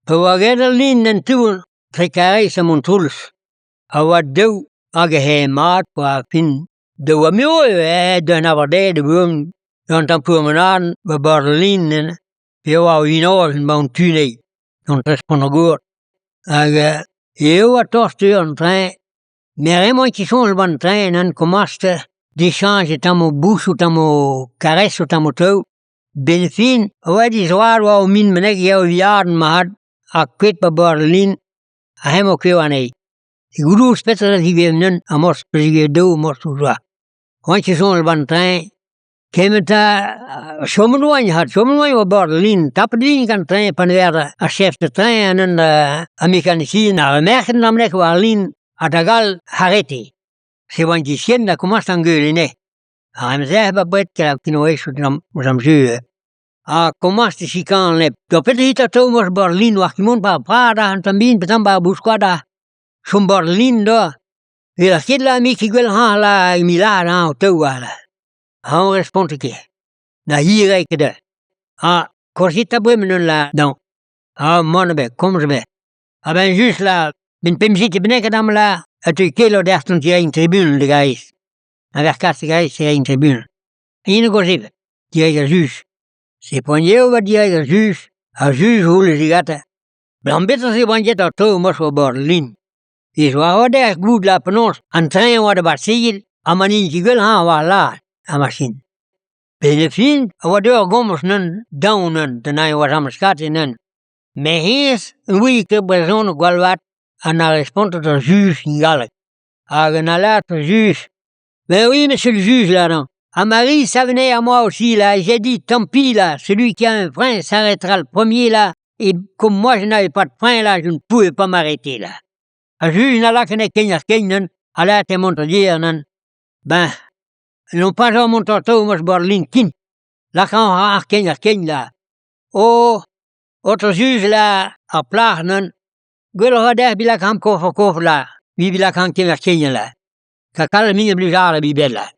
Pa oa graet al lin en toull etre Karaez ha Montroulez a oa daou hag eh ae mat kwa fin daou ha me 'oa aet d'un abardaez da un tamm pourmenadenn war bord al lin neuze pe e oa unan all 'ba an tu dezhi gant Pont-ar-Gouer hag e oa tost eo an tren met emañ ket soñj 'ba an tren neuze komañs dichañj tammoù bousoù tammoù karresoù tammoù traoù 'benn ar fin e oa dizroad war ur min bennak a-vihan mat ha kuit 'ba bord al lin ha hemañ kuit warnezhi. Gouzout petra a zegouezh neuze ha morse pa zegouezh daou morse bloaz. 'Oan ket soñj 'ba an tren kement ha chomet 'oan 'vat chomet 'oan war bord al lin tapet 'vin gant an tren panevert ar chef de train ar mekanisien ar merc'hed war al lin ha da gal aretiñ. Se 'oan diskennet ha komañs an gwele anezhe. Ar amzer bepred da'm jeu ha komañs da chikanat. Da petra int atav war bord al lin 'oar ket mont 'ba ar prad aze un tamm bihan pe tamm 'ba ar bouskoad aze. Chom 'ba al lin da, ne ket la n'eo ket gwell hañ la eme lâret hañ o taou aze. Hañ 'responte ket, na hirae ket dezhañ. Ha kaozeet 'ta bremañ neuze la dañ, ha mann ebet, komz ebet. A-benn just la, 'benn pemzek bennak dam la e teu kelo derc'h an tribunal da Gaez. A-vec'h kas da Gaez e an tribunal. Int a gaozefe, dirak ar juj. Se poaniet 'oa dirak ar juj, ar juj a c'houlle digantañ. Blam petra se 'oan get atav emañ war bord al lin. Ez oa dec'h goût la penaos an tren 'oa da baseal ha ma n'int ket gwell hañ war lâr ar machin. Benn ar fin a oa deuet ar gomz neuze daon neuze da neuze 'oa james kaset neuze. Met hennezh ne ouie ket brezhoneg gwall vat ha 'na respontet d'ar juj en galleg. Hag 'na lâret d'ar juj Ben oui, monsieur le juge, là, non. À Marie, ça venait à moi aussi, là, et j'ai dit, tant pis, là, celui qui a un frein s'arrêtera le premier, là, et comme moi, je n'avais pas de frein, là, je ne pouvais pas m'arrêter, là. Ar juj na lakaet kein ar kein neuze, ha lâret eo mont da gêr neuze. Ben, n'on pas ur mont atav ma bord lin kin. Lakañ ar kein ar kein, là. Oh, autre juge, là, ar plac'h neuze. Gwelloc'h eo dezhañ evit lakaat kof-ha-kof, là, evit lakaat kein ar kein, là. Ka kalz muioc'h a blijadur ebet, là.